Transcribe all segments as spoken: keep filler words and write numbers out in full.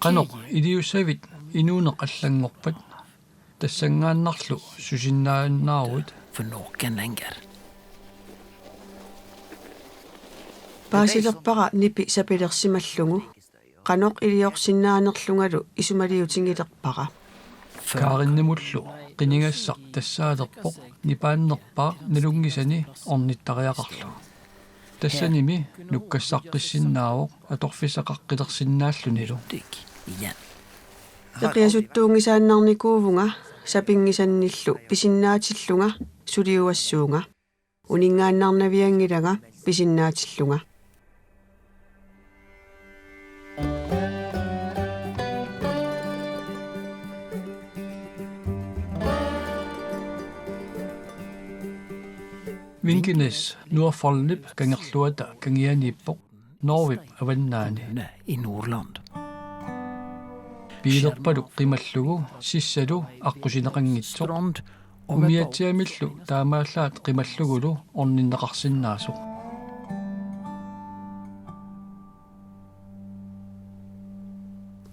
Qanoq iliussavit inuuneq allanngorpat? Tassanngaannarlu susinnaannaaruit. För någon längre. Paasilerpara nipi sapilersimallugu. Qanoq iliorsinnaanerlungalu isumaliutigilerpara. Karinimullu qinigassaq tassaalerpoq nipaannerpaaq nalunngisani ornittariaqarlugu. Tassanimi nukkassaqqissinnaavoq atorfissaqaqqilersinnaallunilu. Dyk igen. Eqiasuttuunngisaannarnikuuvunga sapinngisannillu pisinnaatillunga suliuassuunga. Uninngaannarnavianngilanga pisinnaatillunga. Vinkennes Nordfoldip kangerluata kangianiippoq Norgep avannaani. Kommune i Nordland. Biilerpalu qimallugu sissalu aqqusineqanngitsoq. Strand. Umiatsiamillu taamaallaat qimallugulu orninneqarsinnaasoq.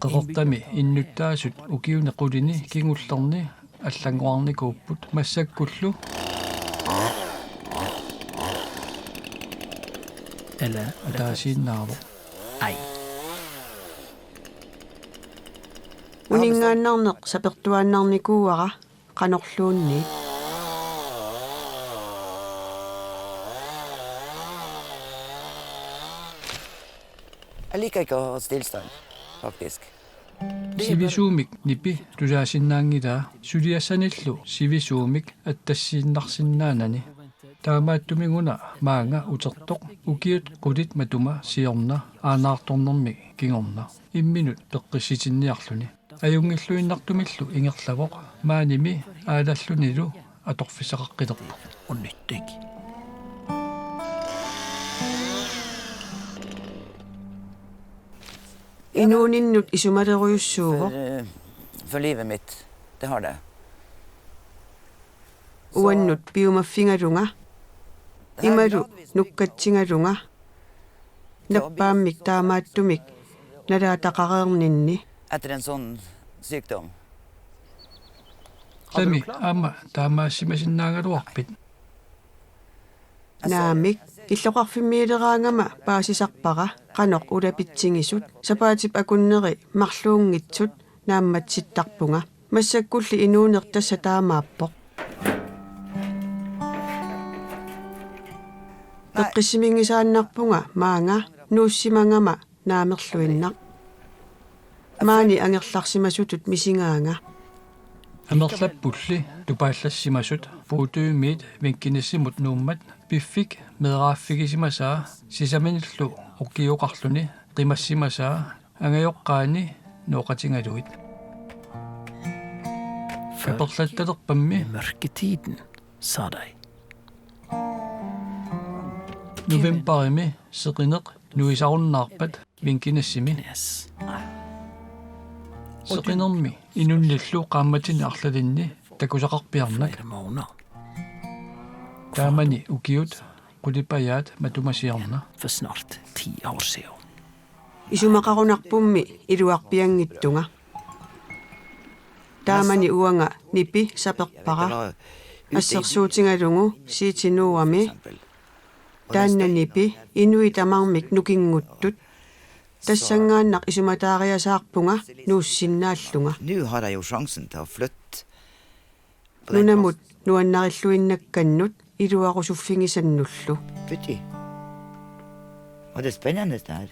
Qeqertami innuttaasut ukiuni qulini kingullerni allanngornikuupput massakkullu. Eller Ataasiinnaavoq. Aj. Uninngaannarneq sapertuaannarnikuuara qanorluunniit. Jeg liker ikke å ha stillstand, faktisk. Sivisuumik nipi tusaasinnaanngilaa suliassanillu sivisuumik attassiinnarsinnaanani. Taamaattumiguna maanga utertoq ukiut qulit matuma siorna aanaartornermik kingorna imminut peqqissitinniarluni. Ajunngilluinnartumillu ingerlavoq maanimi aalallunilu atorfissaqaqqilerpoq. Og nyttig. Inuuninnut isumalerujussuuvoq. For, eh, for livet mitt. Det har det. Uannut piumaffigalunga. Imalu nukkatsigalunga. Nappaammik taamaattumik nalaataqareerninni. Etter en sånn sykdom. Tami aamma taamaassimasinnaagaluarpit? Naamik, illoqarfimmiileraangama paasisarpara qanoq ulapitsigisut, sapaatip akunneri marluunngitsut naammatsittarpunga. Massakkulli inuuneq tassa taamaappoq. Peqqissiminngisaannarpunga maanga nuussimagama naamerluinnaq. Maani angerlarsimasutut misigaanga. Amerlappulli tupaallassimasut Bodømit Vinkenesimut nuummat piffik meeraaffigisimasaa sisamanillu ukiuqarluni qimassimasaa angajoqqaani nooqatigalugit. Kaperlattalerpammi Mørketiden, sa deg. Novembarimi seqineq nuisarunnaarpat Vinkenesimi. Yes. Seqinermi inunnillu qaammatini arlalinni takusaqarpiarnak. Flera måneder. Taamani ukiut qulipajaat matuma siorna. För snart tio år sedan. Isumaqarunarpummi iluarpianngittunga. Taamani uanga nipi saperpara. Assersuutigalugu Siiti Nuuami. Taanna nipi inuit tamarmik nukinguttut. Tassanngaannaq isumataariasaarpunga nuussinnaallunga. Nå har jeg jo sjansen til å flytte på den Nunamut plassen. Nuannarilluinnakkannut iluarusuffigisannullu. Fytti. Og det er spennende det her.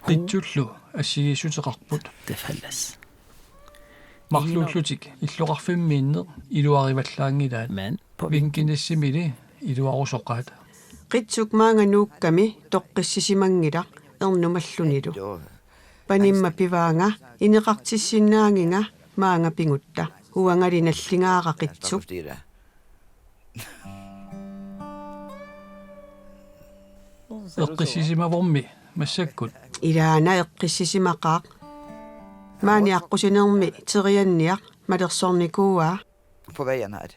Qitsullu assigiissuteqarput. Det fælles. Marluullutik illoqarfimmiinneq iluarivallaanngilaat. Men på Vinkenesimili iluarusoqaat. Qitsuk maanga nuukkami toqqissisimanngilaq ernumallunilu. Panimma pivaanga ineqartissinnaagiga maanga pigutta. Uangali nalligaara Qitsuk. Eqqissisimavormi massakkut. Ilaana eqqissisimaqaaq. Maani aqqusinermi terianniaq malersornikuuaa. På veien her.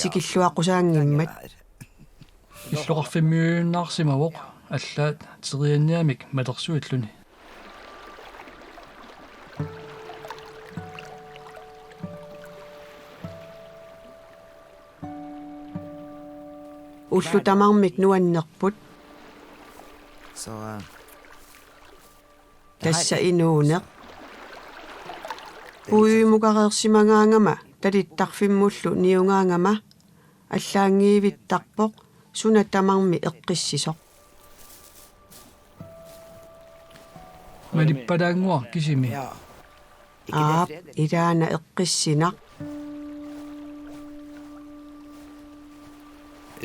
Tikilluaqqusaanngimmat. Illoqarfimmiunnaarsimavoq Allaat terianniamik malersuilluni. Ullut tamarmik nuannerput. Så, eh, tassa inuuneq. Puimukareersimagaangama talittarfimmullu niugaangama allaanngivittarpoq suna tamarmi eqqissisoq. Malippalaannguaq kisimi. Aap, ilaana eqqissinaq.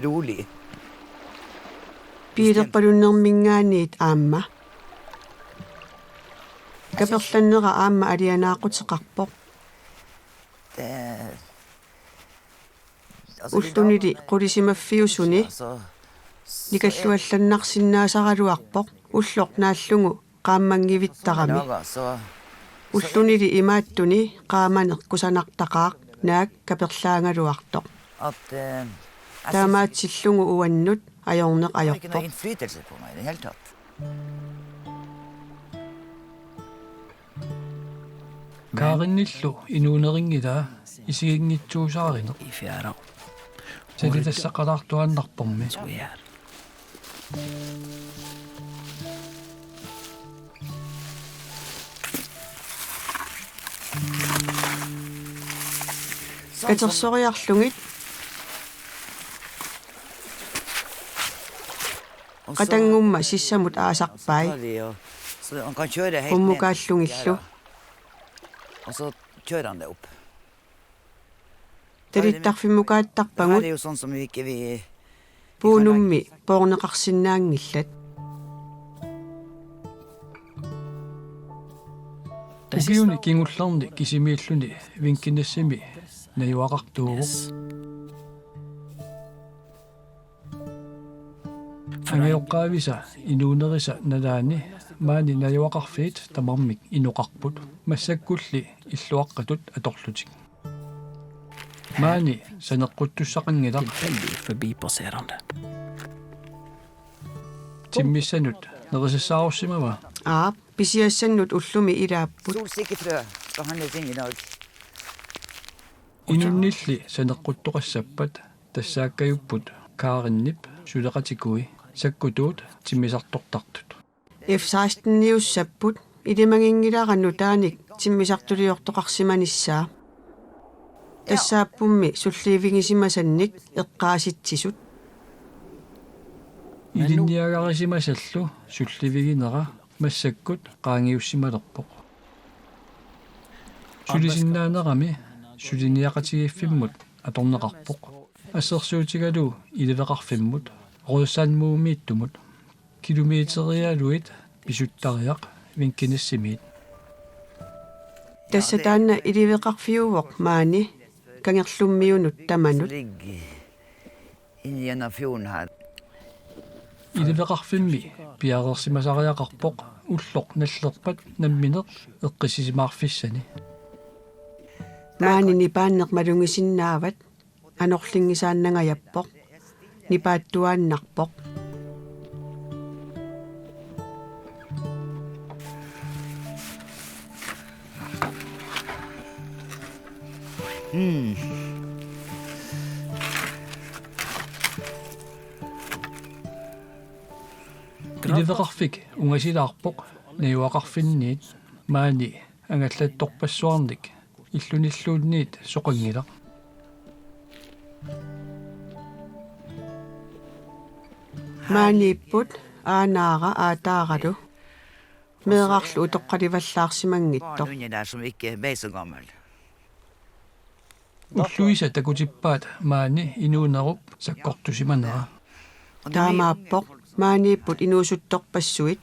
Rolig. Piilerpalunnerminngaanniit aamma. Kaperlannera aamma alianaaquteqarpoq. Ullunili qulisimaffiusuni nikalluallannarsinnaasaraluarpoq ulloq naallugu qaammanngivittarami. Ullunili imaattuni qaamaneq kusanartaqaaq naak kaperlaagaluartoq. Taamaatsillugu uannut ajorneq ajorpoq. Karinillu inuunerinngilaa isiginngitsuusaarineq. Sali tassa qalaartuaannarpormi. Katersoriarlugit. Qatanngumma sissamut aasarpai. Qummukaallugillu. Talittarfimmukaattarpagut. Puunummi poorneqarsinnaanngillat. Ukiuni kingullerni kisimiilluni Vinkenessimi najugaqartuuvoq. Angajoqqaavisa inuunerisa nalaani maani najugaqarfiit tamarmik inoqarput, massakkulli illuaqqatut atorlutik. Maani saneqquttussaqanngilaq. Timmissanut nerisassaarussimavat? Aap, pisiassannut ullumi ilaapput. Inunnilli saneqquttoqassappat tassaakkajuppoq Karinip suleqatikui sakkutuut timmisartortartut. F seksten-iussapput, ilimaginngilara nutaanik timmisartuliortoqarsimanissaa. Tassaappummi sullivigisimasannik eqqaasitsisut. Ilinniagarisimasallu sulliviginera massakkut qaangiussimalerpoq. Sulisinnaanerami suliniaqatigiiffimmut atorneqarpoq. Assersuutigalugu iliveqarfimmut, Rødsandmumiittumut, kilometerialuit pisuttariaq Vinkenessimiit. Tassa taanna iliveqarfiuvoq maani Kangerlummiunut tamanut. Iliveqarfimmi piareersimasariaqarpoq ulloq nallerpat nammineq eqqissisimaarfissani. Maani nipaanneq malugisinnaavat, anorlinngisaannangajappoq, nipaattuaannarpoq. Iliveqarfik ungasilaarpoq najugaqarfinniit, maani angallattorpassuarnik illunilluunniit soqanngilaq. Maaniipput Aanaara aataaralu meerarlu utoqqalivallaarsimanngitsoq. Ulluisa takutippaat maani inuunerup sakkortusimanera. Taamaappoq, maaniipput inuusuttorpassuit.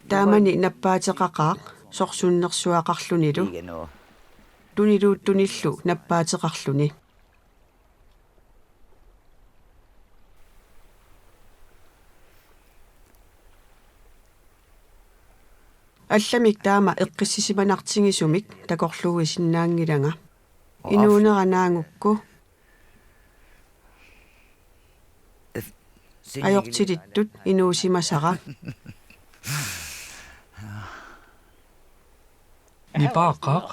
Taamani nappaateqaqaaq sorsunnersuaqarlunilu. Tuniluuttunillu nappaateqarluni. Allamik taama eqqissisimanartigisumik takorluuisinnaanngilanga. Inuunera naagukku. ajortilittut inuusimasara. Nipaaqaaq.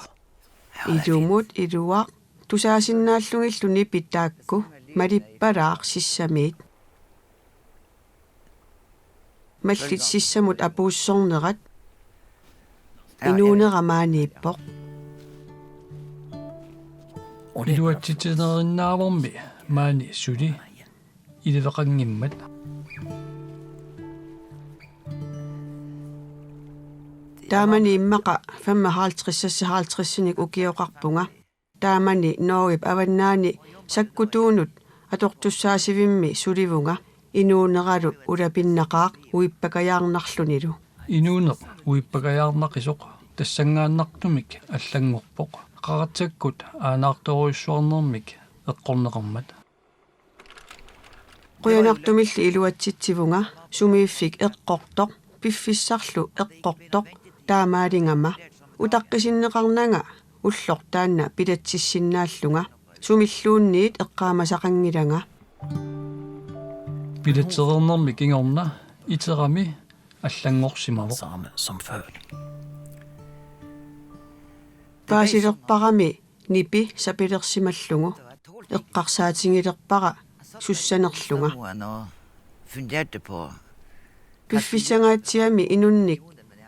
Ilumut iluaq tusaasinnaallugillu nipit taakku malippalaaq sissamiit. Mallit sissamut apuussornerat inuunera maaniippoq. Iluatsitsinerinnaavormi maani suli iliveqanngimmat. Taamani immaqa femoghalvtreds seksoghalvtredsinik ukioqarpunga. Taamani Norgep avannaani sakkutuunut atortussaasivimmi sulivunga inuuneralu ulapinnaqaaq uippakajaarnarlunilu. Inuuneq uippakajaarnaqisoq tassanngaannartumik allanngorpoq, qaratsakkut aanaartorujussuarnermik eqqorneqarmat. Qujanartumilli iluatsitsivunga sumiiffik eqqortoq, piffissarlu eqqortoq, taamaalingama. Utaqqisinneqarnanga ulloq taanna bilatsissinnaallunga, sumilluunniit eqqaamasaqanngilanga. Bilatsereernermi kingorna iterami allanngorsimavoq. Samme som før. Paasilerparami nipi sapilersimallugu, eqqarsaatigilerpara sussanerlunga. Piffissangaatsiami inunnik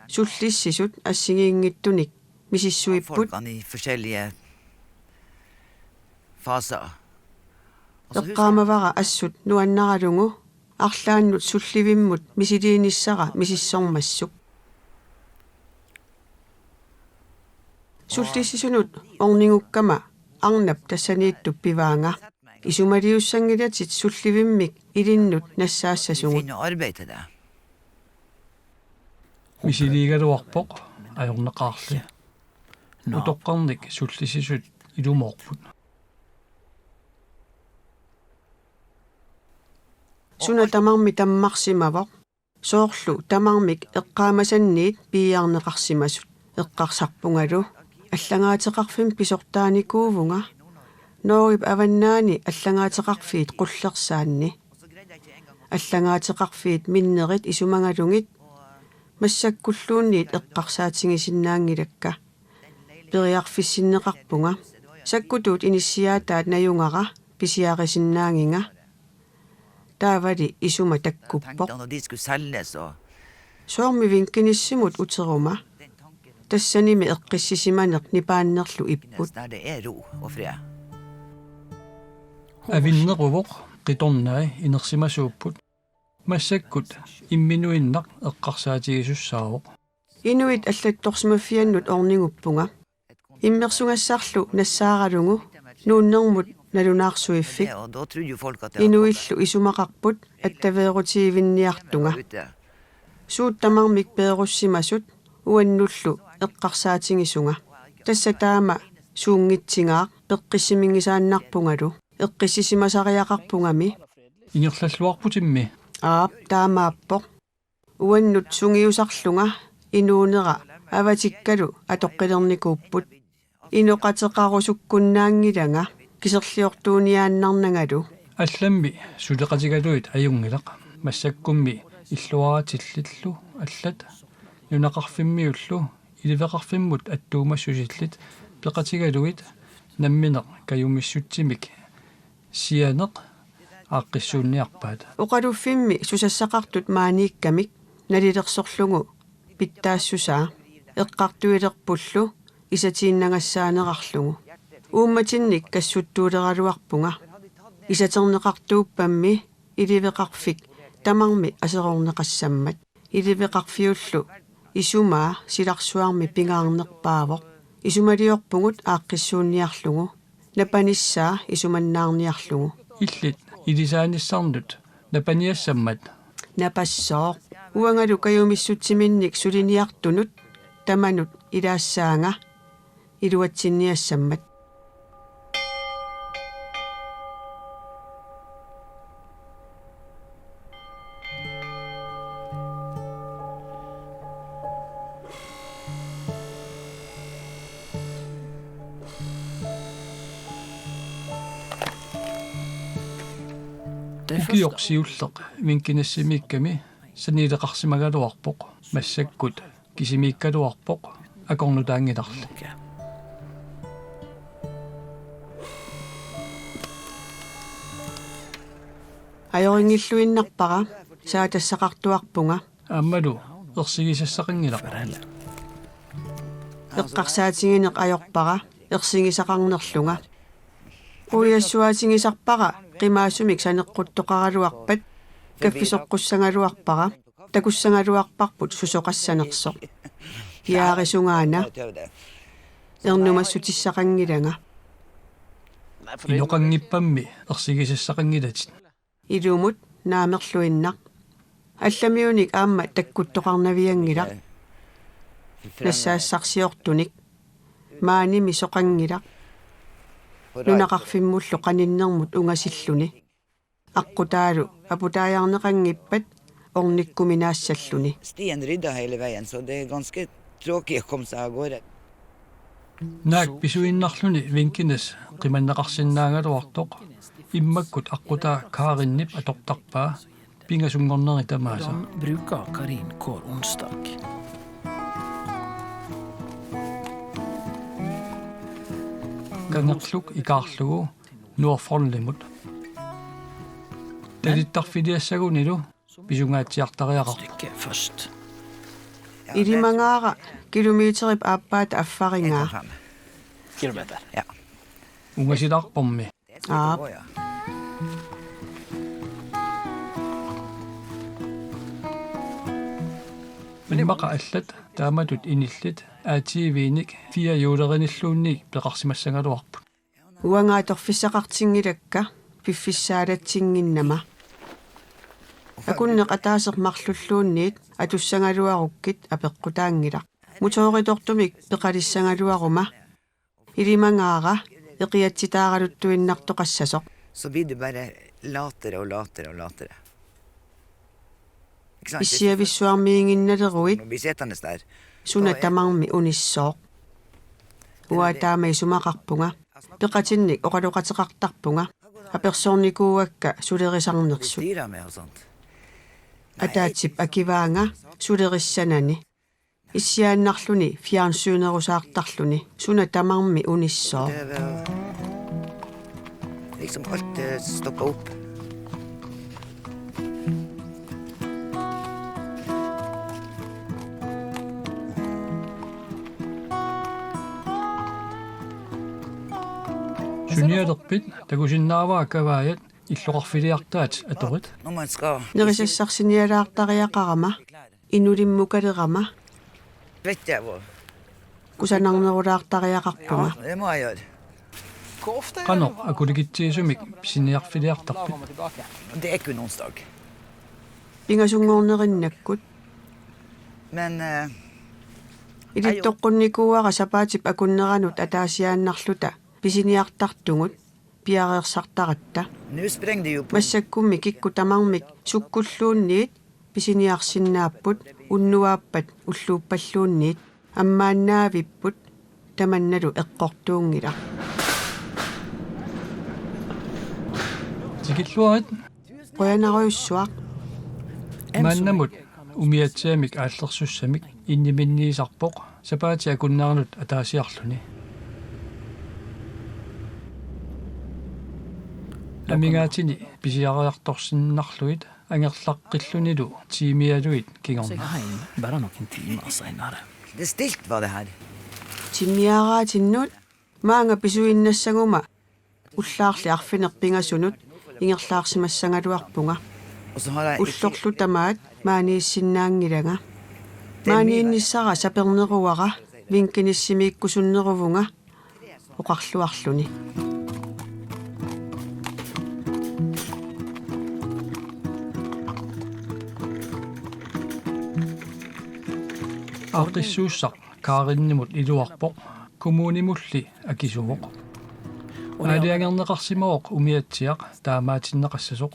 sullissisut assigiinngitsunik misissuipput. Folk i forskellige faser. Eqqaamavara assut nuannaralugu arlaannut sullivimmut misiliinissara misissormassuk. Sullissisunut ornigukkama arnap tassaniittup pivaanga. Isumaliussanngilatit sullivimmik ilinnut nassaassasugut. Finde arbejde der. Misiliigaluarpoq ajornaqaarli. Nå. Utoqqarnik sullissisut ilumoorput. Suna tamarmi tammarsimavoq. Soorlu tamarmik eqqaamasanniit piiarneqarsimasut eqqarsarpungalu. Allangaateqarfimmi pisortaanikuuvunga. Norgep avannaani allangaateqarfiit qullersaanni. Allangaateqarfiit minnerit isumagalugit massakkulluunniit eqqarsaatigisinnaanngilakka. Periarfissinneqarpunga. Sakkutuut inissiaataat najugara pisiarisinnaagiga. Taavali isuma takkuppoq. Tankerne, de skulle selges, og soormi vinkinissimut uteruma. Tassanimi eqqissisimaneq nipaannerlu ipput. Der det er ro og fred. Avinneruvoq, qitornai inersimasuupput. Massakkut imminuinnaq eqqarsaatigisussaavoq. Inuit allattorsimaffiannut orniguppunga. Immersugassarlu nassaaralugu nuunnermut nalunaarsuiffik. Inuillu isumaqarput attaveerutiivinniartunga. Suut tamarmik peerussimasut uannullu eqqarsaatigisunga. Tassa taama suunngitsigaaq peqqissiminngisaannarpungalu. Eqqissisimasariaqarpungami. Ingerlalluarputimmi. Aap, taamaappoq. Uannut sungiusarlunga inuunera avatikkalu atoqqilernikuupput. Inoqateqarusukkunnaanngilanga kiserliortuuniaannarnangalu. Allammi suleqatigalugit ajunngilaq. Massakkummi illuaratillillu allat nunaqarfimmiullu iliveqarfimmut attuumassusillit peqatigalugit nammineq kajumissutsimik sianeq aaqqissuunniarpaat. Oqaluffimmi susassaqartut maaniikkamik nalilersorlugu pitsaassusaa eqqartuilerpullu isatiinnagassaanerarlugu. Uummatinnik kassuttuuleraluarpunga. Isaterneqartuuppammi iliveqarfik tamarmi aserorneqassammat. Iliveqarfiullu isumaa silarsuarmi pingaarnerpaavoq. Isumaliorpugut aaqqissuunniarlugu. Napanissaa isumannaarniarlugu. Illit ilisaanissannut napaniassammat. Napassooq. Uangalu kajumissutsiminnik suliniartunut tamanut ilaassaanga iluatsinniassammat. Ukioq siulleq Vinkenessimiikkami sanileqarsimagaluarpoq, massakkut kisimiikkaluarpoq akornutaanngilarli. Ajorinngilluinnarpara, saatassaqartuarpunga. Aammalu ersigisassaqanngilaq. Eqqarsaatigineq ajorpara ersigisaqarnerlunga. Uiassuaatigisarpara qimaasumik saneqquttoqaraluarpat, kaffisoqqussagaluarpara, takussagaluarparput susoqassanersoq. Piaarisungaana. Ernumassutissaqanngilanga. Inoqanngippammi ersigisassaqanngilatit. Ilumut naamerluinnaq. Allamiunik aamma takkuttoqarnavianngilaq. Nassaassarsiortunik. Maanimi soqanngilaq. Nunaqarfimmullu qaninnermut ungasilluni. Aqqutaalu aputaajarneqanngippat ornikkuminaassalluni. Sten rydda hele veien, så det er ganske tråkig å komme seg av gårde. Naak pisuinnarluni Vinkenes qimanneqarsinnaagaluartoq, immakkut aqqutaa Karinip atortarpaa pingasunngorneri tamaasa. Hvordan bruker Karin hver onsdag? Kangerluk ikaarlugu Nordfrontemut. Talittarfiliassagunilu pisungaatsiartariaqarpoq. Stykke først. Ilimagaara kilometerip aappaata affarigaa. Kilometer. Ja. Ungasilaarpormi. Aap. Immaqa allat taamatut inillit A T V-nik firehjulerinilluunniit peqarsimassagaluarput. Uanga atorfissaqartinngilakka piffissaalatsinginnama. Akunneq ataaseq marlulluunniit atussagaluarukkit apeqqutaanngilaq. Motoritortumik peqalissagaluaruma. Ilimagaara eqiatsitaaraluttuinnartoqassasoq. Så blir det bare latere og latere og latere. Ikke sant? Issiavissuarmiiginnaleruit. Når du blir sittende der, suna tamarmi unissooq. Uanga taama isumaqarpunga. Peqatinnik oqaloqateqartarpunga. Apersornikuuakka sulerisarnersut. Styrer med og sånt. Nei. Ataatsip akivaanga sulerissanani. Issiaannarluni fjernsynerusaartarluni. Suna tamarmi unissooq. Det er ved å liksom alt, eh, stoppe opp. Sunialerpit takusinnaavara kavaajat illoqarfiliartaat atorit. Når man skal... Nerisassarsilaartariaqarama, inulimmukalerama. Vet jeg hvor. Kusanarnerulaartariaqarpunga. Ja, det må jeg gjøre. Qanoq akulikitsigisumik pisiniarfiliartarpit? Det er kun onsdag. Pingasunngornerinnakkut. Men, eh, ilittoqqunnikuuara sapaatip akunneranut ataasiaannarluta pisiniartartugut piareersartaratta. Nu sprang det jo på. Massakkummi kikkut tamarmik sukkulluunniit pisiniarsinnaapput, unnuaappat ulluuppalluunniit ammaannaavipput, tamannalu eqqortuunngilaq. Tikilluarit. Qujanarujussuaq. Maannamut umiatsiamik aallersussamik inniminniisarpoq sapaatip akunneranut ataasiarluni. Amigaatini pisiariartorsinnarlugit angerlaqqillunilu tiimialuit kingorna. Hjem, bare noen timer senere. Det er stilt, var det her. Timmiaraatinnut maanga pisuinnassaguma ullaarli arfineq-pingasunut ingerlaarsimassagaluarpunga. Og så har jeg ikke... Ullorlu tamaat maaniissinnaanngilanga. Maaniinnissara saperneruara Vinkenessimiikkusunneruvunga, oqarluarluni. Aaqqissuussaq Karinimut iluarpoq, kommunimulli akisuvoq. Aalajangerneqarsimavoq umiatsiaq taamaatinneqassasoq.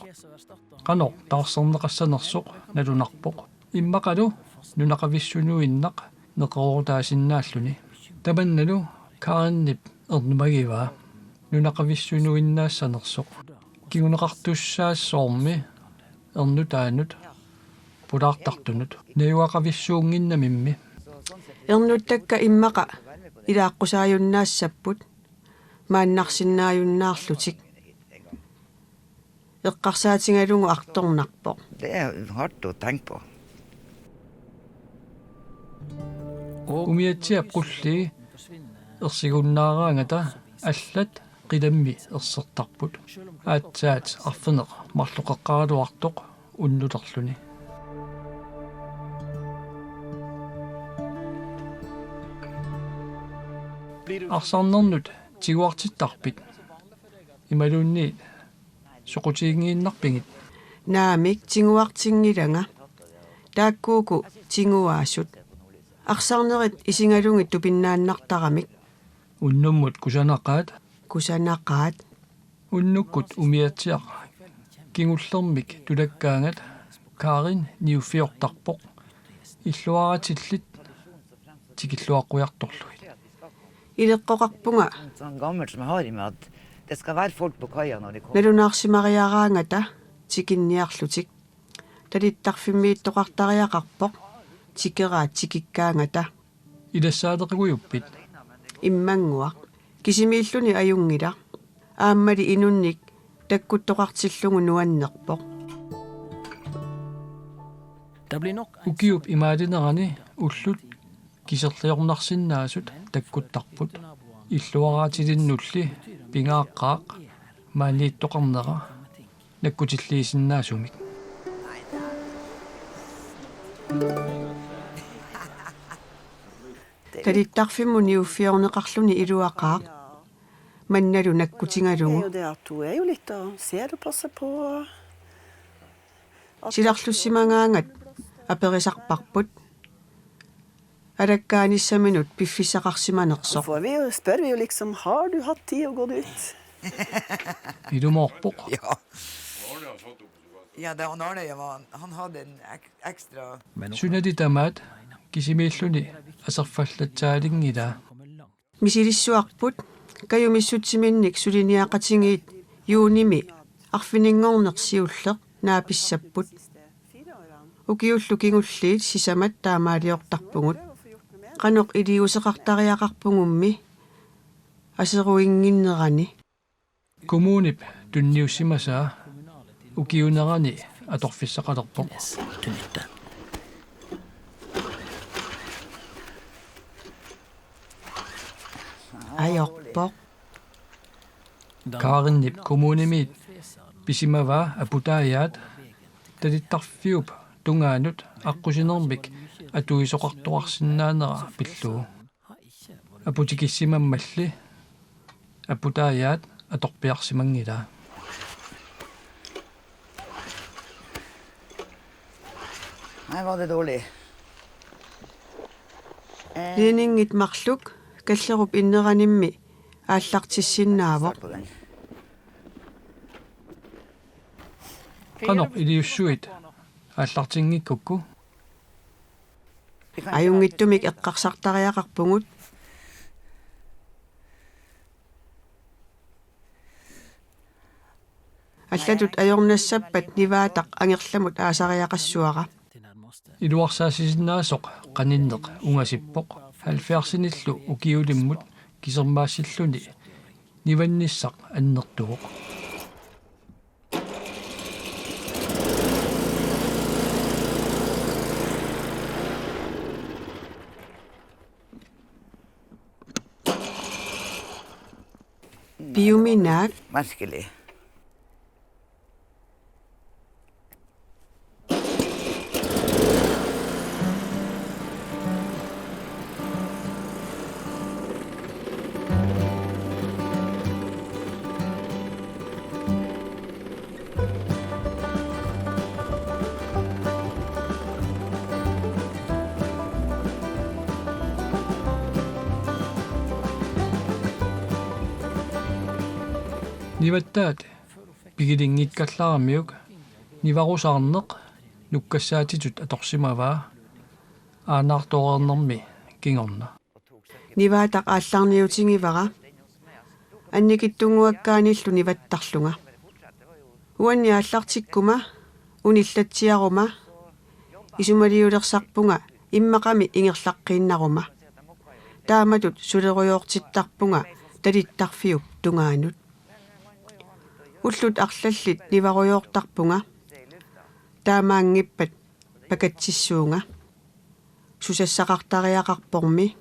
Qanoq taarserneqassanersoq nalunarpoq. Immaqalu nunaqavissunuinnaq neqeroorutaasinnaalluni. Tamannalu Karinip ernumagivaa nunaqavissunuinnaassanersoq. Kinguneqartussaassoormi ernutaanut pulaartartunut najugaqavissuunnginnamimmi. Ernuttakka immaqa ilaaqqusaajunnaassapput maannarsinnaajunnaarlutik. Eqqarsaatigalugu artornarpoq. Det er hardt å tenke på. Umiatsiap qullii ersigunnaaraangata allat qilammi ersertarput. Aatsaat arfineq-marloqeqqaraluartoq unnulerluni. Arsarnernut tiguartittarpit? Imaluunniit soqutiginngiinnarpigit? Naamik, tiguartinngilanga. Taakkuuku tiguaasut. Arsarnerit isigalugit tupinnaannartaramik. Unnummut kusanaqaat. Kusanaqaat. Unnukkut umiatsiaq kingullermik tulakkaangat Karin niuffiortarpoq. Illuaratillit tikilluaqqujartorlugit. Ileqqoqarpunga. Sådan gammelt som jeg har i meg, at det skal være folk på kaia når de kommer. Nalunaarsimariaraangata tikinniarlutik. Talittarfimmiittoqartariaqarpoq tikeraat tikikkaangata. Ilassaaleqigujuppit? Immannguaq. Kisimiilluni ajunngilaq. Aammali inunnik takkuttoqartillugu nuannerpoq. Ukiup imaalinerani ullut kiserliornarsinnaasut takkuttarput. Illuaraatilinnulli pingaaqqaaq maaniittoqarnera nakkutilliisinnaasumik. Talittarfimmut niuffiorneqarluni iluaqaaq mannalu nakkutigalugu. Det er jo det at hun er jo litt og ser og passer på. Silarlussimagaangat aperisarparput. Alakkaanissaminut piffissaqarsimanersoq. Får vi jo, spør vi jo liksom, har du hatt tid og gått ut? Ilumoorpoq. Ja. Ja, det, han Arne, ja, han, han hadde en ek, ekstra. Sunali tamaat kisimiilluni aserfallatsaalinngilaat. Misilissuarput kajumissutsiminnik suliniaqatigiit juunimi arfininngorneq siulleq naapissapput. Ukiullu kingulliit sisamat taamaaliortarpugut. Qanoq iliuuseqartariaqarpugummi aseruinnginnerani. Kommunip tunniussimasaa ukiuunerani atorfissaqalerpoq. Ajorpoq. Karinip kommunimiit pisimavaa aputaajaat talittarfiup tungaanut aqqusinermik atuisoqartoqarsinnaanera pillugu. Aputikissimammalli aputaajaat atorpiarsimanngilaa. Ej, var det dårlig. Ledningit marluk kallerup inneranimmi aallartissinnaavoq. Qanoq iliussuit aallartinngikkukku? Ajunngitsumik eqqarsartariaqarpugut. Allatut ajornassappat Nivaataq angerlamut aasariaqassuara. Iluarsaassisinnaasoq qaninneq ungasippoq, halvfjerdsinillu ukiulimmut kisermaassilluni nivannissaq annertuvoq. Piuminaak. Vanskelig. Nivattaat pigilinngikkallaramiuk nivarusaarneq nukkassaatitut atorsimavaa aanaartooreernermi kingorna. Nivaataq aallarniutigivara annikitsunnguakkaanillu nivattarlunga. Uanni aallartikkuma unillatsiaruma isumaliulersarpunga immaqami ingerlaqqiinnaruma. Taamatut sulerujoortittarpunga talittarfiup tungaanut. Ullut arlallit nivarujoortarpunga. Taamaanngippat pakatsissuunga. Susassaqartariaqarpormi.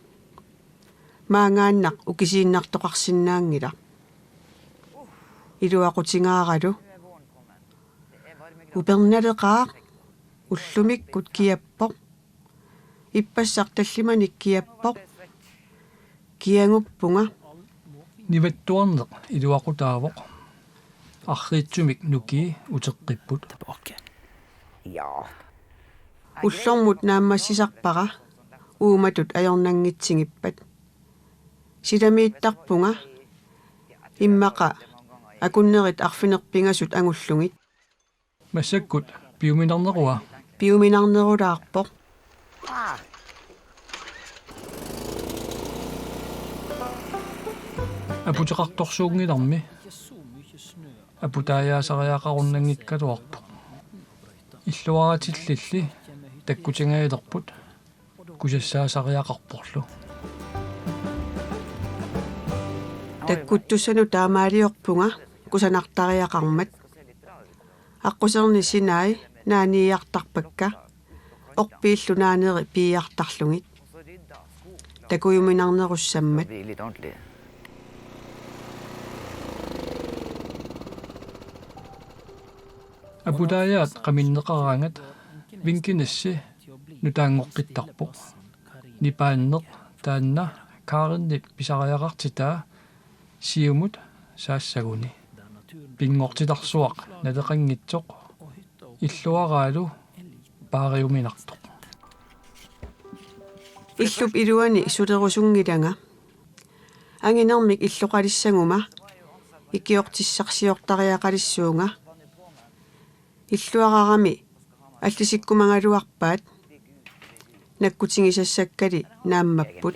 Maangaannaq ukisiinnartoqarsinnaanngilaq. Iluaqutingaaralu. Upernaleqaaq, ullumikkut kiappoq. Ippassaq tallimanik kiappoq. Kiaguppunga. Nivattuarneq iluaqutaavoq. Arriitsumik nukii uteqqipput. Ja. Ullormut naammassisarpara uumatut ajornanngitsigippat. Silamiittarpunga immaqa akunnerit arfineq-pingasut angullugit. Massakkut piuminarnerua? Piuminarnerulaarpoq. Aputeqartorsuunngilarmi aputaajaasariaqarunnanngikkaluarpoq. Illuaratillilli takkutingaalerput kusassaasariaqarporlu. Takkuttussanut taamaaliorpunga kusanartariaqarmat. Aqquserni sinai naaniiartarpakka, orpiillu naaneri piiartarlugit. Takujuminarnerussammat. Aputaajaat qaminneqaraangat Vinkeness nutaanngoqqittarpoq. Nipaanneq taanna Karinip pisariaqartitaa siumut saassaguni. Pinngortitarsuaq naleqanngitsoq illuaraalu paariuminartoq. Illup iluani sulerusunngilanga. Anginermik illoqalissaguma ikiortissarsiortariaqalissuunga. Illuararami allisikkumagaluarpaat nakkutigisassakkali naammapput.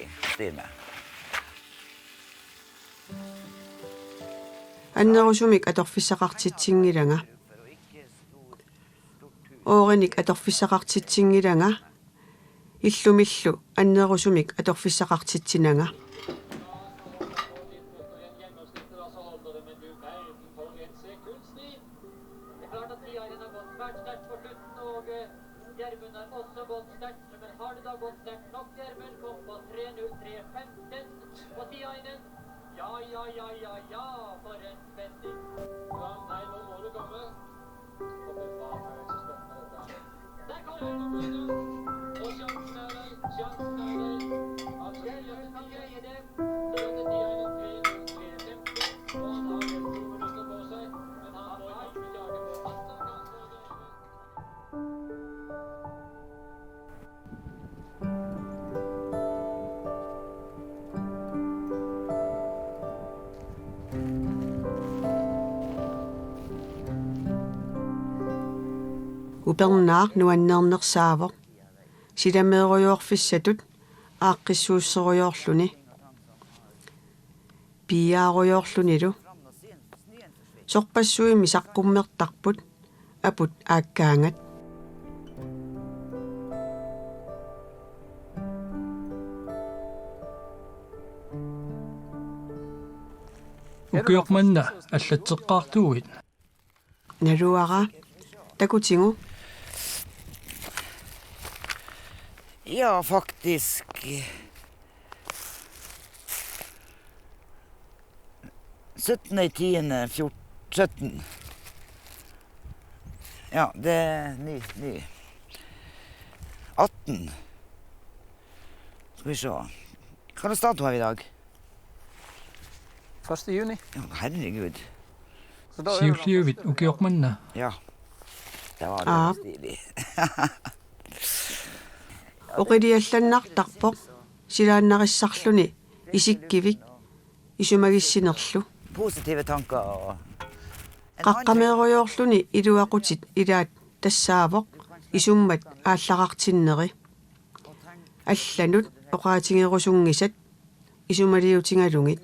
Annerusumik atorfissaqartitsinngilanga. Oorinik atorfissaqartitsinngilanga. Illumillu annerusumik atorfissaqartitsinanga. Det er klart at Tiainen har gått svært sterkt på slutten, og eh, Gjermund har også gått sterkt. Men har det da gått sterkt nok, Gjermund? Kom på tre null tre femten på Tiainen. Ja, ja, ja, ja, ja, for en spenning. Ja, nei, nå må du komme. Og fy faen, er det så spennende, dette her. Der kommer han! Og sjansen er der, sjansen er der. Han skal gjøre det, han greier det. Møter Tiainen tre null tre femten, og han har vel to minutter på seg, men han får ikke klare på. Han skal kanskje Upernaaq nuannernersaavoq. Silameerujoorfissatut aaqqissuusserujoorluni. Piiaarujoorlunilu. Sorpassuimmi saqqummertarput aput aakkaangat. Ukioq manna allatseqqaartuuit? Naluara. Takutigu. Ja, faktisk. Syttende tiende fjorten, sytten. Ja, det er ny, ny. Atten. Skal vi se. Hva slags dato har vi i dag? Første juni. Ja, herregud. Så da er det Siulliuvit ukioq manna? Ja. Det var Aa. Veldig stilig. Oqiliallannartarpoq silaannarissarluni isikkivik isumagissinerlu. Positive tanker og en handling. Qaqqameerujoorluni iluaqutit ilaat tassaavoq isummat aallarartinneri. Allanut oqaatigerusunngisat isumaliutigalugit.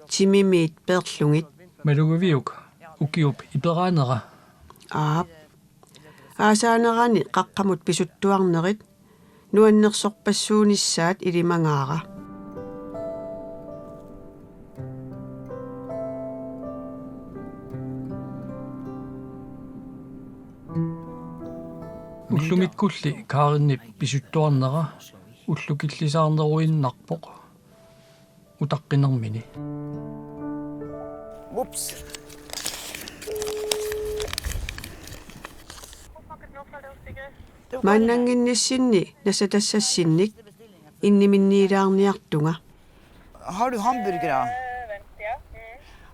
Timimiit peerlugit. Malugiviuk Ukiup iperaanera. Aap. Aasaanerani qaqqamut pisuttuarnerit nuannersorpassuunissaat ilimangaara. Ullumikkulli Karinip pisuttuarnera ullukillisaarneruinnarpoq utaqqinermini. Ups. Maannannginnissinni nassatassassinnik inniminniilaarniartunga. Har du hamburgere?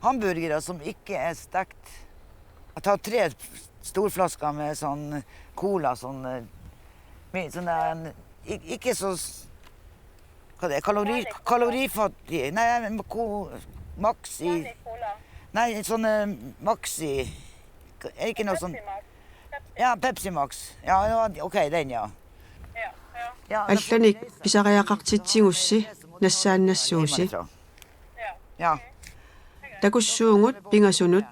Hamburgere som ikke er stekt. Jeg tar tre store flasker med sånn cola, sånn eh, med sånn der, ik- ikke så s- Hva det er? Kalori, kalorifattig. Nei, men ko, Maxi. Nei, sånn eh, Maxi. Er det ikke noe sånn Ja, Pepsi Max. Ja, ja, OK, den, ja. Ja, Allanik pisariaqartitsigussi nassaannassuusi. Ja. Takussuugut pingasunut.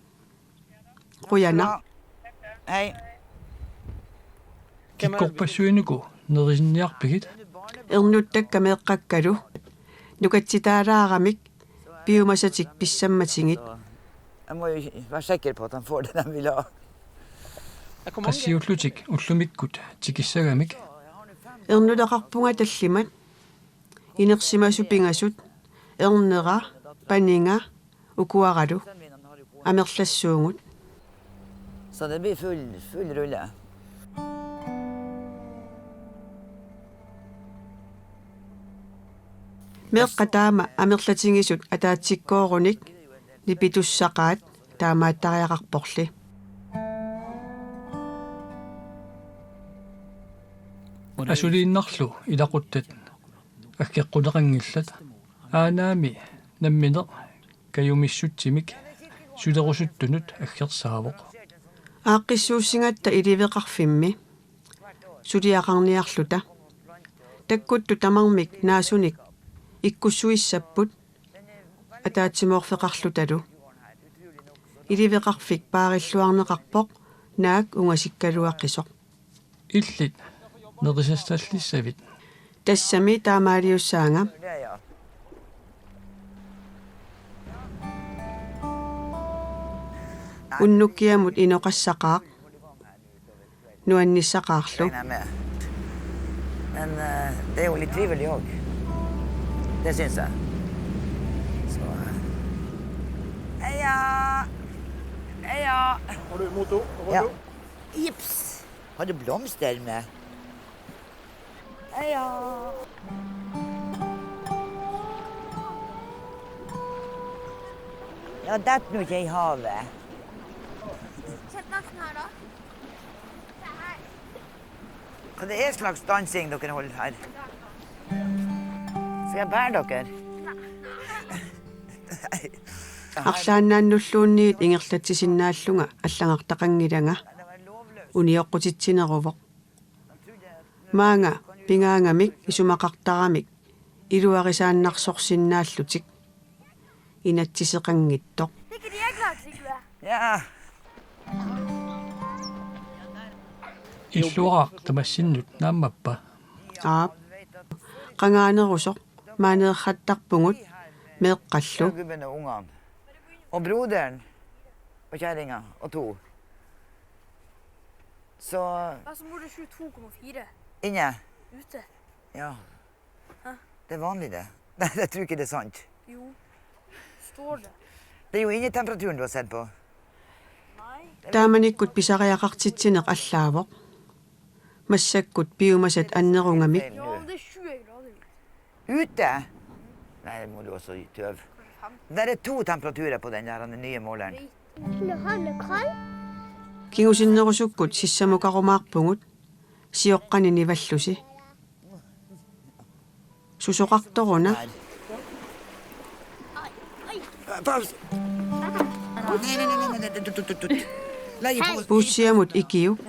Qujanaq. Hej. Kikkorpassuinuku nerisinniarpigit? Ernuttakka meeqqakkalu. Nukatsitaalaaramik piumasatik pissammatigit. Jeg må jo være sikker på at han får det de vil ha. Qassiullutik ullumikkut tikissagamik. Ernutaqarpunga tallimat. Inersimasut pingasut, ernera, paniga, ukuaralu, amerlassuugut. Så det blir full, full rulle. Meeqqat taama amerlatigisut ataatsikkooruni nipitussaqaat taamaattariaqarporli. Asuliinnarlu ilaquttat aggeqquteqanngillat. Aanaami nammineq kajumissutsimik sulerusuttunut aggersaavoq. Aaqqissuussigatta iliveqarfimmi suliaqarniarluta. Takkuttut tamarmik naasunik ikkussuissapput ataatsimoorfeqarlutalu. Iliveqarfik paarilluarneqarpoq naak ungasikkaluaqisoq. Illit nerisassallissavit? Tassami taamaaliussaanga. Unnukkiamut inoqassaqaaq. Nuannissaqaarlu. Regner jeg med. Men eh, det er jo litt trivelig òg. Det syns jeg. Så eh, Heia! Heia! Har du motor? Ja. Jips. Har du blomster med? Heia! Ja, dett nå ikke i havet. Sett laksen her, da. Hva det er slags dansing dere holder her? Skal jeg bære dere? Nei. Arlaannaannulluunniit ingerlatsisinnaallunga allagartaqanngilanga. Unioqqutitsineruvoq. Maanga pigaangamik isumaqartaramik iluarisaannarsorsinnaallutik. Inatsiseqanngitsoq. Ja. Illuaraq tamassinnut naammappa? Aap. Qangaanerusoq maaneerrattarpugut meeqqallu. Gubben og ungene. Og broderen. Og kjerringa. Og to. Så Ja, så bor det tjueto komma fire inne. Ute. Ja. Hæ? Det er vanlig, det. Nei, jeg tror ikke det er sant. Jo. Står det. Det er jo innetemperaturen du har sett på. Nei. Taamanikkut pisariaqartitsineq allaavoq. Massakkut piumasat annerugamik. Ja, det er tjue grader ute. Ute? Nei, det må du også øve. Det er to temperaturer på den der, den nye måleren. Vil du ha noe kald? Kingusinnerusukkut sissamukarumaarpugut sioqqani nivallusi. Susoqartoruna. Paus. Nei, nei, nei, nei, nei, tut, tut, tut, tut. Legg på. Puussiamut ikiup.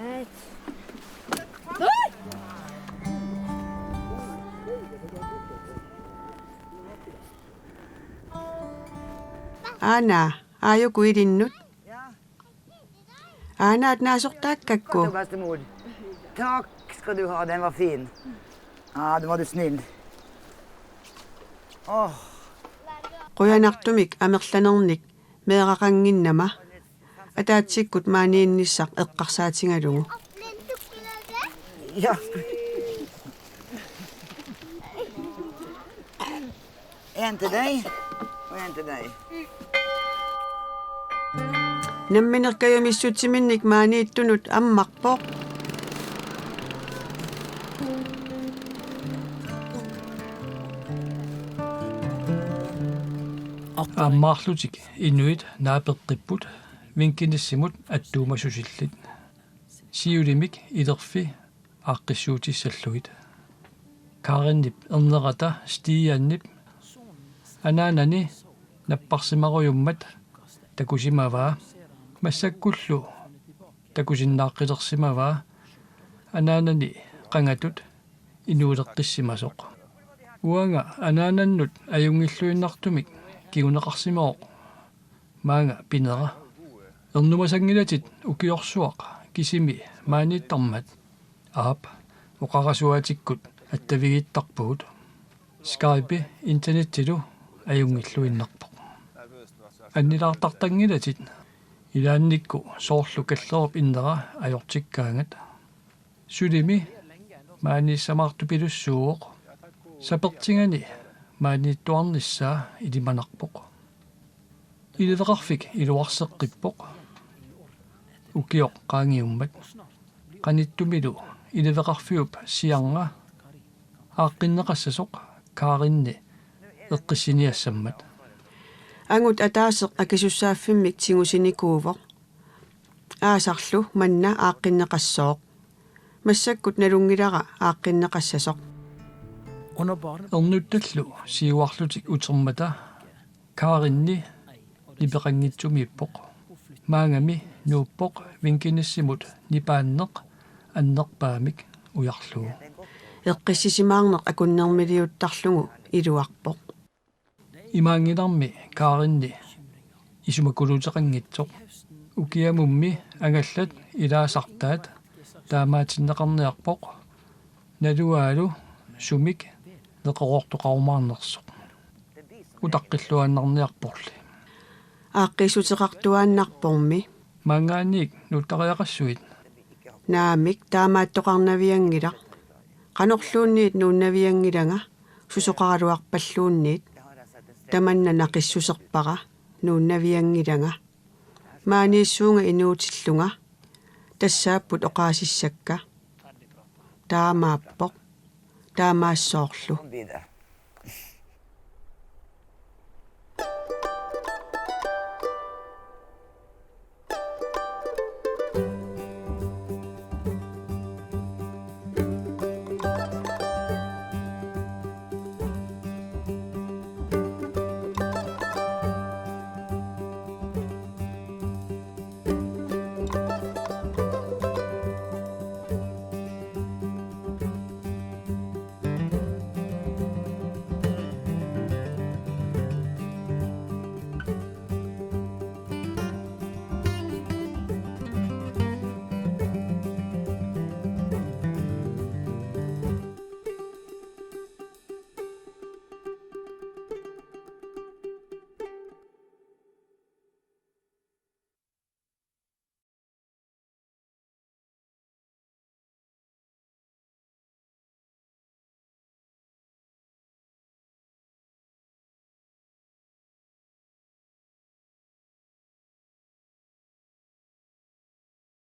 Aana, aajuku ilinnut. Ja. Aanaat naasortaakkakku. Bedstemor. Tak skal du ha, den var fin. Ja, det var du snill. Åh. Qujanartumik amerlanernik meeraqannginnama ataatsikkut maaniinnissaq eqqarsaatigalugu. Ja. En til dig, og en til dig. Nammineq kajumissutsiminnik maaniittunut ammarpoq. Ammaarlutik inuit naapeqqipput Vinkenessimut attuumassusillit. Siulimik ilerfi aaqqissuutissallugit. Karinip ernerata Stianip anaanani napparsimarujummat takusimavaa, massakkullu takusinnaaqqilersimavaa anaanani qangatut inuuleqqissimasoq. Uanga anaanannut ajunngilluinnartumik kinguneqarsimavoq maanga pinera. Ernumasanngilatit ukiorsuaq kisimi maaniittarmat. Aap, oqarasuaatikkut attavigiittarpugut. Skype internettilu ajunngilluinnarpoq. Annilaartartanngilatit, ilaannikkut soorlu kallerup innera ajortikkaangat. Sulimi maaniissamaartupilussuuvoq. Sapertigani maaniittuarnissaa ilimanarpoq. Iliveqarfik iluarseqqippoq. Ukioq qaangiummat. Qanittumilu iliveqarfiup siarnga aaqqinneqassasoq Karinni eqqissiniassammat. Angut ataaseq akisussaaffimmik tigusinikuuvoq. Aasarlu manna aaqqinneqassooq. Massakkut nalunngilara aaqqinneqassasoq. Ernuttallu siuarlutik utermata Karinni nipeqanngitsumiippoq. Maangami nuuppoq Vinkenessimut nipaanneq annerpaamik ujarlugu. Eqqissisimaarneq akunnermiliuttarlugu iluarpoq. Imaanngilarmi Karinni isumakuluuteqanngitsoq. Ukiamummi angallat ilaasartaat taamaatinneqarniarpoq, naluaalu sumik neqeroortoqarumaarnersoq. Utaqqilluaannarniarporli. Aaqqiissuteqartuaannarpormi. Maanngaanniit nuuttariaqassuit? Naamik, taamaattoqarnavianngilaq. Qanorluunniit nuunnavianngilanga, susoqaraluarpalluunniit. Tamanna naqissuserpara, nuunnavianngilanga. Maaniissuunga inuutillunga. Tassaapput oqaasissakka. Taamaappoq. Taamaassoorlu.